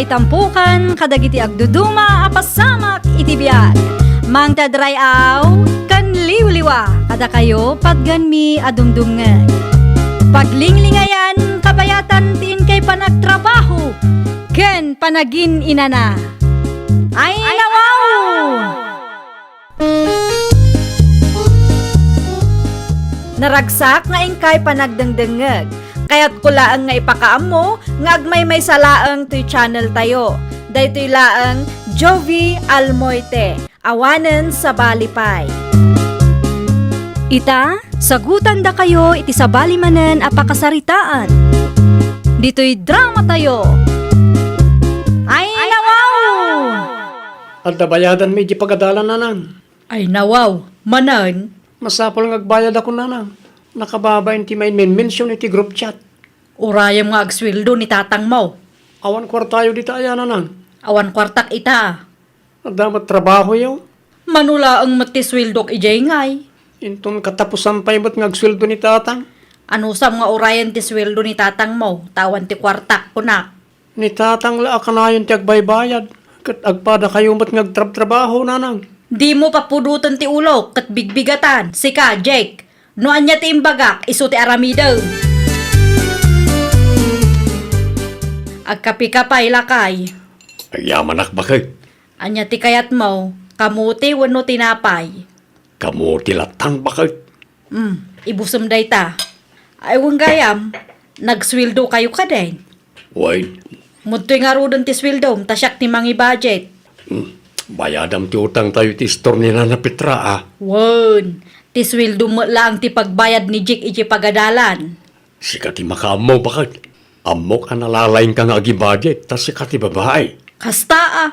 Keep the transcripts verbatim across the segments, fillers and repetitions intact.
Itampukan kadagiti agduduma a pasamak iti biag. Mangted ray-aw ken liwliwa kadakayo patgenmi a dumdumngeg. Paglinglingayan kabayatan ti inkay panagtrabaho ken panagin-inana. Ay, nawaw! Naragsak nga inkay panagdengdengngeg. Kayatko laeng nga ipakaammo nga agmaymaysa laeng toy channel tayo. Daytoy laeng Jovie Almoite, awanen sabali pay. Ita, sagutandakayo iti sabali manen a pakasaritaan. Ditoy drama tayo. Ay, nawaw! Adda bayadanmi iti pagadalan, Nanang. Ay, nawaw. Manen? Masapul nga agbayadakon, Nanang. Nakababain ti main-mention iti group chat. Urayem nga agsueldo ni tatangmo. Awan kuartayo dita aya, Nanang. Awan kuartak ita. Adda met trabahoyo. Mano laeng met ti sueldok idiay ngay. Inton katapusan pay met nga agsueldo ni tatang. Anusam nga urayen ti sueldo ni tatangmo, ta awan ti kuartak, kunak. Ni tatang la a kanayon ti agbaybayad, ket agpadakayo met nga agtrabtrabaho, Nanang. Dimo papudoten ti ulok ket bigbigatan, sika, Jake. No ania ti imbagak, isu ti aramidem. Agkapika pay, lakay. Agyamanak, baket. Ania ti kayatmo, kamote wenno tinapay? Kamote latta, baket. Hmm, ibusem dayta. Ay, wen gayam, nagsueldokayo kadi? Wen. Mudtoy ngaruden ti sueldom, ta siak ti mangi-budget. Hmm, bayadam ti utangtayo iti istor ni Nana Petra, a. Wen, ti sueldom met laeng ti pagbayad ni Jake iti pagadalan. Sika ti makaammo, baket. Ammok a nalalaingka nga agi-budget, ta sika ti babai. Kasta a,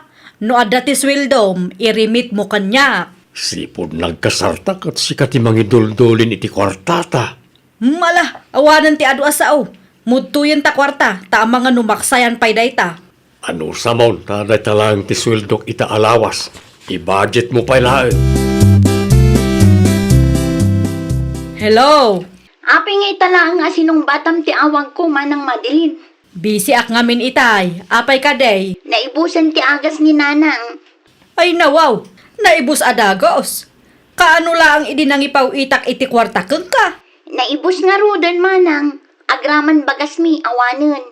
no adda ti sueldom, iremitmo kaniak. Sipud nagkasarta ket sika ti mangiduldulin iti kuartata. Hmm, ala, awanen ti adu a sao. Mudtoyen ta kuarta, ta amangan no maksayan pay dayta. Anusamon, ta dayta laeng ti sueldok ita a lawas. I-budgetmo pay laeng. Hello? Apay nga ita laeng a sinungbatam ti awagko, Manang Madeline? Busy-ak ngamin itay. Apay kadi? Naibusen ti agas ni Nanang. Ay, nawaw! Naibus a dagus! Kaano laeng idi nangipaw-itak iti kuarta kenka? Naibus ngaruden, Manang. Agraman bagasmi, awanen.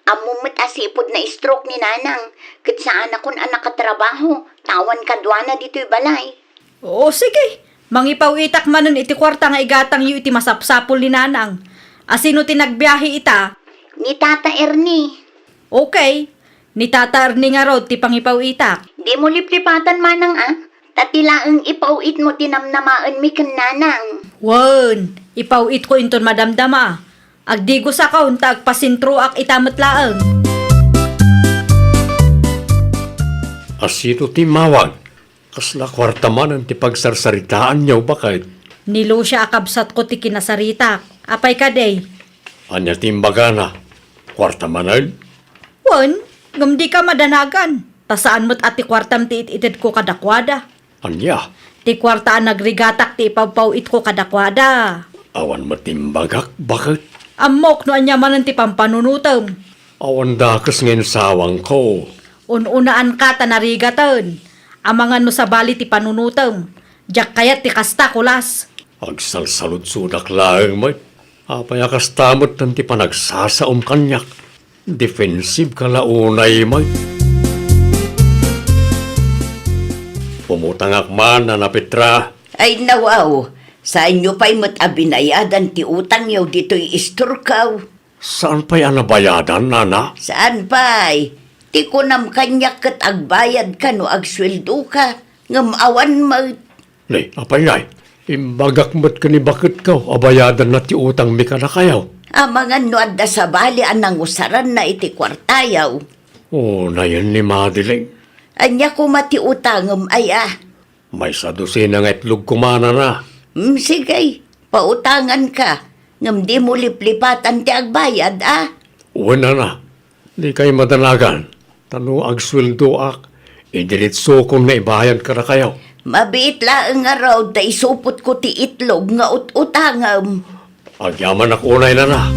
Ammom met a sipud na-stroke ni Nanang, ket saanakon a nakatrabaho, ta awan kaduana ditoy balay. O, sige. Mangipaw-itak manen iti kuarta nga igatangyo iti masapsapul ni Nanang. A sino ti nagbiahe ita? Ni Tata Ernie. Okay. Ni Tata Ernie ngarud ti pangipaw-itak. Dimo liplipatan, Manang, a. Ta ti laeng ipaw-itmo ti namnamaenmi ken Nanang. Wen, ipaw-itko inton madamdama. Agdigusakon ta agpasentroak ita met laeng. A sino ti immawag? Kasla kuarta manen ti pagsarsaritaanyo, baket? Ni Lucia a kabsatko ti kinasaritak. Apay kadi? Ania ti imbagana? Kuarta manen? Wen, ngem dika madanagan, ta saan met a ti kuartam ti it-itedko kadakuada. Ania? Ti kuarta a nagrigatak ti ipawpaw-itko kadakuada. Awan met ti imbagak, baket? Ammok no ania manen ti pampanunotem. Awan dakes nga insawangko. Un-unaanka ta narigaten. Amangan no sabali ti panunotem. Diak kayat ti kasta, kulas. Agsalsaludsodak laeng met. Apay a kasta met ti panagsasaom kaniak? Defensiveka la unay met. Umutangak man, Nana Petra. Ay, nawaw, saanyo pay met a binayadan ti utangyo ditoy istorko? Saan pay a nabayadan, Nana? Saan pay? Ti kunam kaniak ket agbayadka no agsueldoka, ngem awan met. Ni, apay ngay? Imbagak met ken ni baketko a bayadanna ti utangmi kadakayo. Amangan no adda sabali a nangusaranna iti kuartayo. Unayen ni Madeline. Ania koma ti utangem aya? Maysa dosena nga itlog koma, Nana. Hmm, sige, pautanganka, ngem dimo liplipatan ti agbayad, a? Wen, Nana. Dikay madanagan, ta no agsueldoak, idiretsokon nga ibayad kadakayo. Mabiit laeng ngarud ta isupotko ti itlog nga ut-utangem. Agyamanak unay, Nana.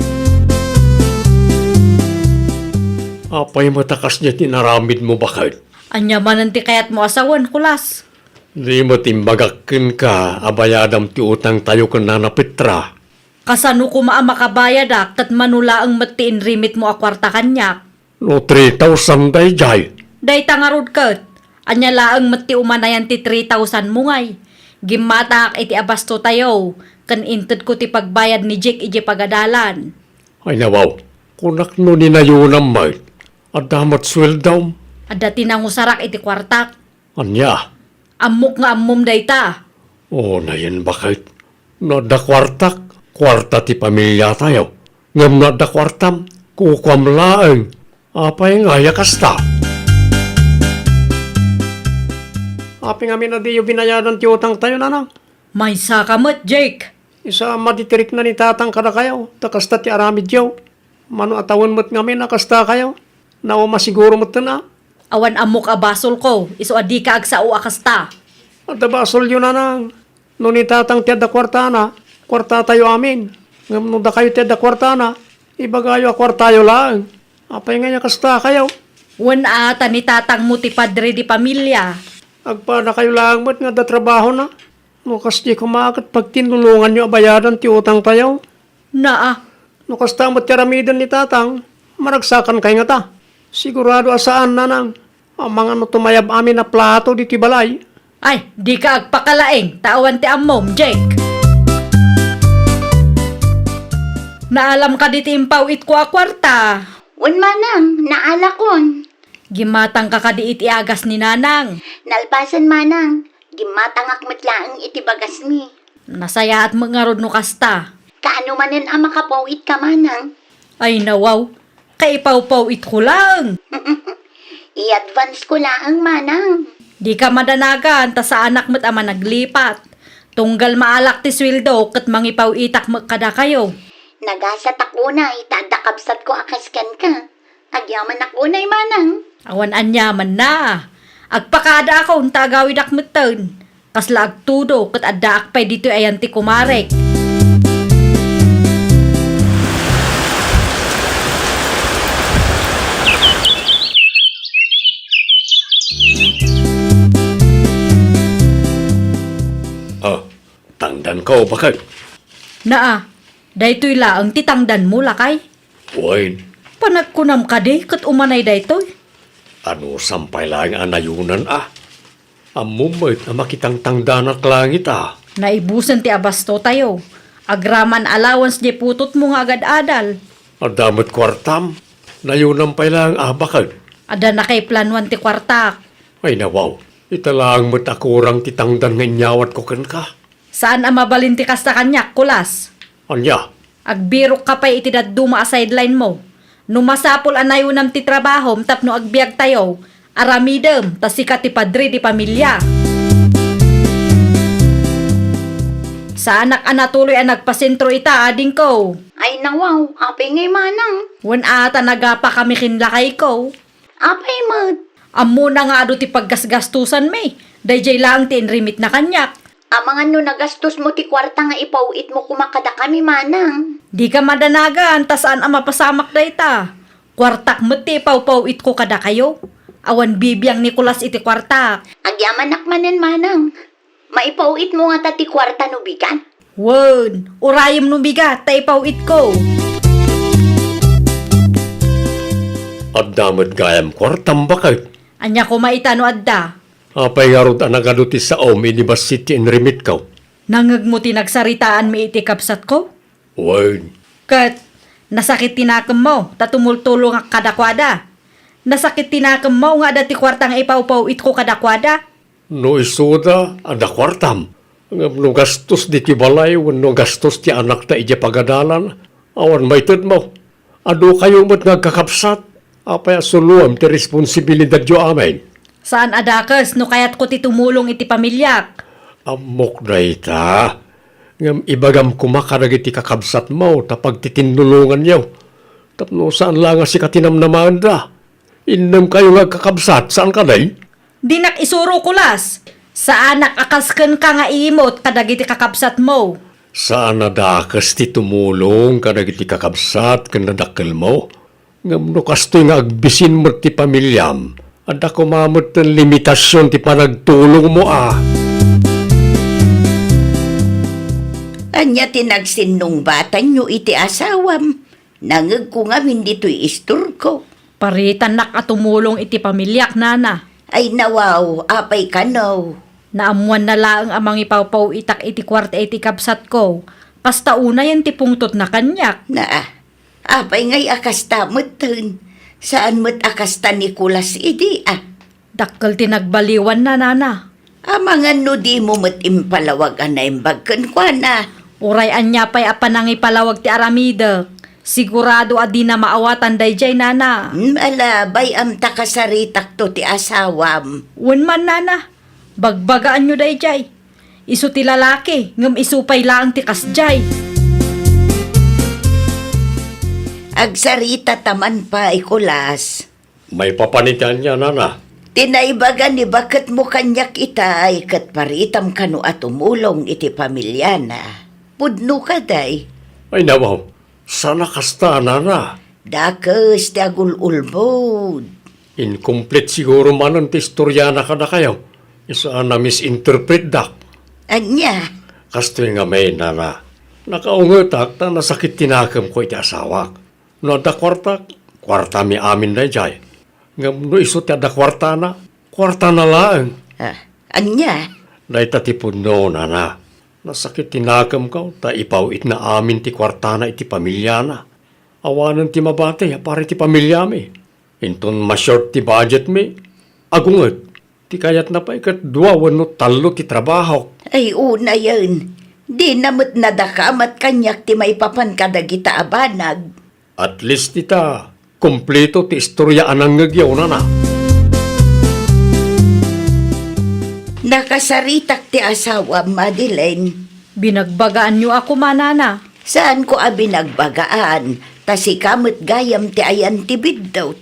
Apay met a kasdiay ti inaramidmo, baket? Ania manen ti kayatmo a sawen, Kulas? Di met imbagak kenka a bayadam ti utangtayo ken Nana Petra. Kasano koma a makabayadak ket mano laeng met ti inrimitmo a kuarta kaniak? No three thousand daydiay. Dayta ngarud ket, ania laeng met ti umanayan ti three thousand mo ngay? Gimmatangak iti abastotayo, ken intedko ti pagbayad ni Jake idiay pagadalan. Ay nawaw, kunak no ninayonam met, adda met sueldom? Adda ti nangusarak iti kuartak. Ania? Ammok nga ammom dayta. O, nayen baket. No adda kuartak, kuarta ti pamiliatayo. Ngem no adda kuartam, kukuam laeng. Apay ngay a kasta? Apay ngamin a diyo binayadan ti utangtayo, nanang? Maysaka met, Jake. Isu a maditirikna ni tatang kadakayo, ta kasta ti aramidyo. Mano a tawen met ngamin a kastakayo? Nauma siguro metten a. Awan ammok a basolko, isu a dika agsao a kasta. Adda basolyo, nanang. No ni tatang ti adda kuartana, kuartatayo amin. Ngem no dakayo ti adda kuartana, ibagayo a kuartayo laeng. Apay ngay a kastakayo? Wen a, ta ni tatangmo ti padre di pamilia. Agpadakayo laeng met nga adda trabahona. No kasdi koma ket pagtinnulonganyo a bayadan ti utangtayo. Naa. No kasta met ti aramiden ni tatang, maragsakan kay ngata. Sigurado a saan, nanang. Amangan no tumayab amin a plato ditoy balay. Ay, dika agpakalaing, ta awan ti ammom, Jake. Naalam kadi ti impaw-itko a kuarta? Wen, manang, naalakon. Gimmatangka kadi iti agas ni nanang? Nalpasen, manang. Gimmatangak met laeng iti bagasmi. Nasayaat met ngarud no kasta. Kaano manen a makapaw-itka, manang? Ay, nawaw. Kaipawpaw-itko laeng. I-advance ko laeng, manang. Dika madanagan, ta saanak met a managlipat. Tunggal maalak ti sueldo ket mangipaw-itak met kadakayo. Nagasatak unay, ta adda kabsatko a kas kenka. Agyamanak unay, manang. Awan aniamanna. Agpakadaakon ta agawidak metten. Kasla agtudo ket addaak pay ditoy ayan ti kumarek. Ah, tangdanko, baket. Naa, daytoy laeng ti tangdanmo, lakay? Wen. Panagkunam kadi ket umanay daytoy? Anusam pay laeng a nayonan a. Ammom met a makitangtangdanak langit a. Naibusen ti abastotayo. Agraman allowance diay putotmo nga agad-adal. Adda met kuartam. Nayonam pay laeng a, baket. Adda nakaiplanuan ti kuartak. Ay nawaw. Ita laeng met a kurang ti tangdan nga inyawatko kenka. Saan a mabalin ti kasta kaniak, Kulas. Ania? Agbirokka pay iti dadduma a sideline mo. No masapul a nayonam ti trabahom tapno agbiagtayo, aramidem ta sika ti padre di pamilia. Saanak a natuloy a nagpasentro ita, adingko. Ay nawaw, apay ngay manang? Wen a ta nagapakami ken lakayko. Apay met? Ammona nga adu ti paggasgastosanmi. Daydiay laeng ti inrimitna kaniak. Amangan no nagastosmo ti kuarta nga ipaw-itmo koma kadakami, manang. Dika madanagan, ta saan a mapasamak dayta. Kuartak met ti ipawpaw-itko kadakayo. Awan bibiang ni Kulas iti kuartak. Agyamanak manen, manang. Maipaw-itmo ngata ti kuarta no bigat? Wen, urayem no bigat ta ipaw-itko. Adda met gayam kuartam, baket. Ania koma ita no adda? Apay ngarud a nagadu ti saom idi bassit ti inrimitko? Nangngegmo ti nagsaritaanmi iti kabsatko? Wen. Ket nasakit ti nakemmo ta tumultulongak kadakuada. Nasakit ti nakemmo nga adda ti kuarta nga ipawpaw-itko kadakuada. No isuda, adda kuartam. Ngem no gastos ditoy balay wenno gastos ti anakta idiay pagadalan, awan maitedmo. Adukayo met nga agkakabsat. Apay a suloem ti responsibilidadyo amin? Saan a dakes no kayatko ti tumulong iti pamiliak. Ammok dayta. Ngem ibagam koma kadagiti kakabsatmo ta pagtitinnulonganyo. Tapno saan la nga sika ti namnamaenda. Innemkayo nga agkakabsat, saan kadi? Dinak isuro, Kulas. Saanak a kas kenka nga iimut kadagiti kakabsatmo. Saan a dakes ti tumulong kadagiti kakabsat ken nadakkelmo. Ngem no kastoy nga agbisin met ti pamiliam, adda koma metten limitasion ti panagtulongmo a. Ania ti nagsinnungbatanyo iti asawam? Nangngegko ngamin ditoy istorko. Paritannak a tumulong iti pamiliak, nana. Ay nawaw, apay kano? Naammoanna laeng a mangipawpaw-itak iti kuarta iti kabsatko. Kasta unayen ti pungtotna kaniak. Naa, apay ngay a kasta metten? Saan met a kasta ni Kulas idi a? Dakkel ti nagbaliwanna, nana. Amangan no dimo met impalawag a naimbag kenkuana. Uray ania pay a panangipalawag ti aramidek, sigurado a dina maawatan daydiay, nana. Hmm, ala, bay-am ta kasaritakto ti asawam. Wen man, nana. Bagbagaanyo daydiay. Isu ti lalaki, ngem isu pay laeng ti kasdiay. Agsaritata man pay, Kulas. Maipapan iti ania, nana? Ti naibaga ni baketmo kaniak itay ket paritam kano a tumulong iti pamiliana. Pudno kadi? Ay, nawaw. Saan a kasta, nana? Dakes ti agul-ulbod. Incomplete siguro manen ti istoriana kadakayo. Isu a na-misinterpretdak. Ania? Kastoy ngamin, nana. Nakaungetak ta nasakit ti nakemko iti asawak. No adda kuartak, kuartami amin daydiay. Ngem no isu ti adda kuartana, kuartana laeng. Ah, ania? Dayta ti pudno, nana. Nasakit ti nakemko ta ipaw-itna amin ti kuartana iti pamiliana. Awanen ti mabati a para iti pamiliami. Inton ma-short ti budgetmi, agunget. Ti kayatna pay ket dua wenno tallo ti trabahok. Ay, unayen. Dina met nadakamat kaniak ti maipapan kadagita a banag. At least ita, kompleto ti istoria a nangngegyo, nana. Nakasaritak ti asawam, Madeline. Binagbagaanyo a koma, nana. Saanko a binagbagaan, ta sika met gayam ti ayan ti biddut.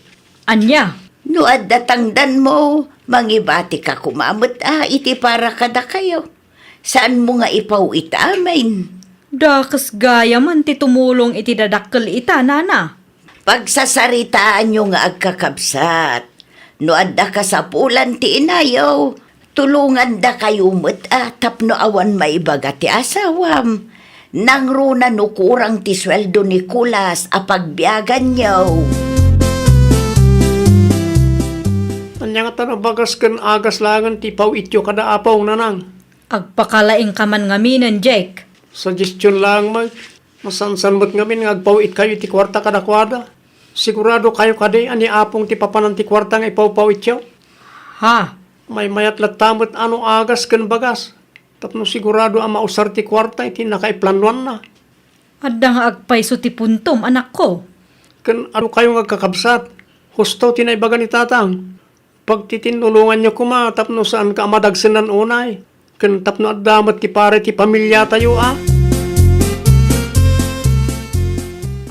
Ania? No adda tangdanmo, mangibatika koma met a iti para kadakayo. Saanmo nga ipaw-it amin. Dakes gayamen ti tumulong iti dadakkel ita, nana. Pagsasaritaanyo nga agkakabsat. No adda kasapulan ti inayo, tulongandakayo met a tapno awan maibaga ti asawam. Nangruna no kurang ti sueldo ni Kulas a pagbiaganyo. Ania ngata no bagas ken agas laengen ti ipaw-ityo kada apong, nanang? Agpakalaingka man ngaminen, Jake. Suggestion laeng, Mike. Masansan met ngamin nga agpaw-itkayo iti kuarta kadakuada. Siguradokayo kadi a ni apong ti papanan ti kuarta nga ipawpaw-ityo? Ha? Maymayat latta met a no agas ken bagas. Tapno sigurado a mausar ti kuarta iti nakaiplanoanna. Adda nga agpayso ti puntom, anakko. Ken adu kayo nga agkakabsat, husto ti naibaga ni Tatang. Pagtitinnulonganyo koma tapno saanka a madagsenan unay, ken tapno adda met ti para ti pamiliatayo a.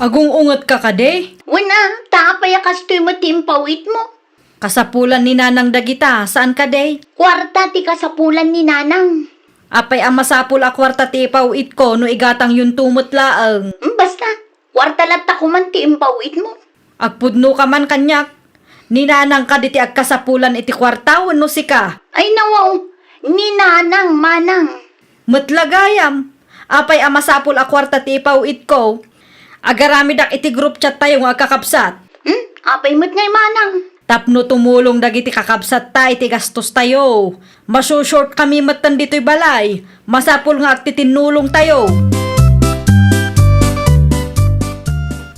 Agung-ungetka kadi? Wen a, ta apay a kastoy met ti impaw-itmo? Kasapulan ni Nanang dagita, saan kadi? Kuarta ti kasapulan ni Nanang. Apay a masapul a kuarta ti ipaw-itko no igatangyonto met laeng? Mm, basta, kuarta latta koman ti impaw-itmo. Agpudnoka man kaniak. Ni Nanang kadi ti agkasapulan iti kuarta wenno sika? Ay, nawaw, ni Nanang, manang. Met la gayam, apay a masapul a kuarta ti ipaw-itko? Agaramidak iti group chat tayo nga agkakabsat. Hmm? Apay met ngay manang? Tapno tumulong dagiti kakabsatta iti gastostayo. Masu-short kami metten ditoy balay. Masapul nga agtitinnulong tayo.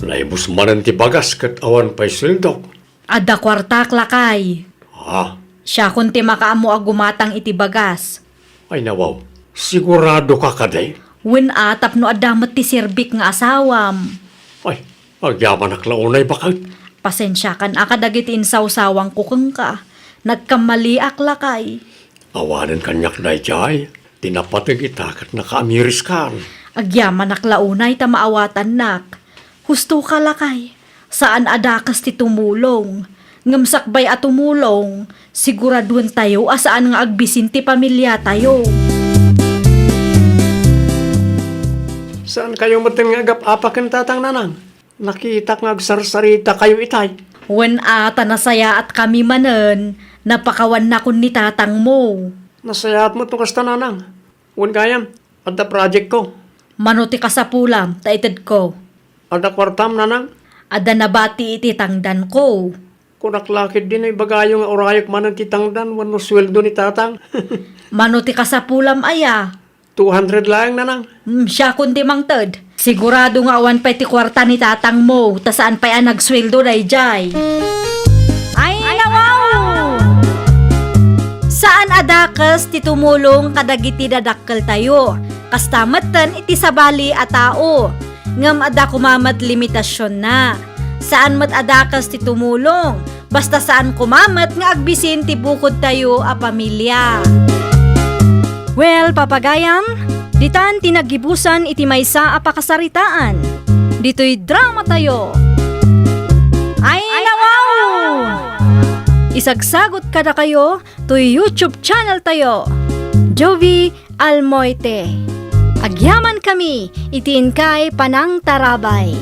Naibus manen ti bagas ket awan pay sueldok. Adda kuartak, lakay. Ah. Siakon ti makaammo a gumatang iti bagas. Ay, nawaw, siguradoka kadi? Wen a, tapno adda met ti serbik nga asawam. Ay, agyamanak la unay baket. Pasensiakan a kadagiti insawsawangko kenka. Nagkammaliak, lakay. Awanen kaniak daydiay. Ti napateg ita ket nakaamiriskan. Agyamanak la unay ta maawatannak. Husto ka, lakay. Saan a dakes ti tumulong. Ngem sakbay a tumulong, siguraduentayo a saan nga agbisin ti pamiliatayo. Saan kayo metten nga agap-apa ken tatang, nanang? Nakitak nga agsarsarita kayo itay. Wen a, ta nasayaatkami manen, napakawannakon ni tatangmo. Nasayaat met no kasta, nanang. Wen gayam, adda project ko. Mano ti kasapulam, ta itedko. Adda kuartam, nanang? Adda nabati iti tangdanko. Kunak la ketdi no ibagayo nga urayek manen ti tangdan wenno sueldo ni tatang. Mano ti kasapulam aya? Two hundred laeng, nanang. Hmm, siakon ti mangted. Sigurado nga awan pay ti kuarta ni tatangmo, ta saan pay a nagsueldo daydiay. Ay, nawaw! Saan a dakes ti tumulong kadagiti dadakkeltayo. Kasta metten iti sabali a tao. Ngem adda koma met limitasionna. Saan met a dakes ti tumulong. Basta saan koma met nga agbisin ti bukodtayo a pamilia. Well, papagayam, ditan ti naggibusan iti maysa a pakasaritaan. Ditoy dramatayo. Ay, nawaw! Isagsagot kadakayo toy YouTube channeltayo, Jovie Almoite. Agyamankami iti inkay panangtarabay.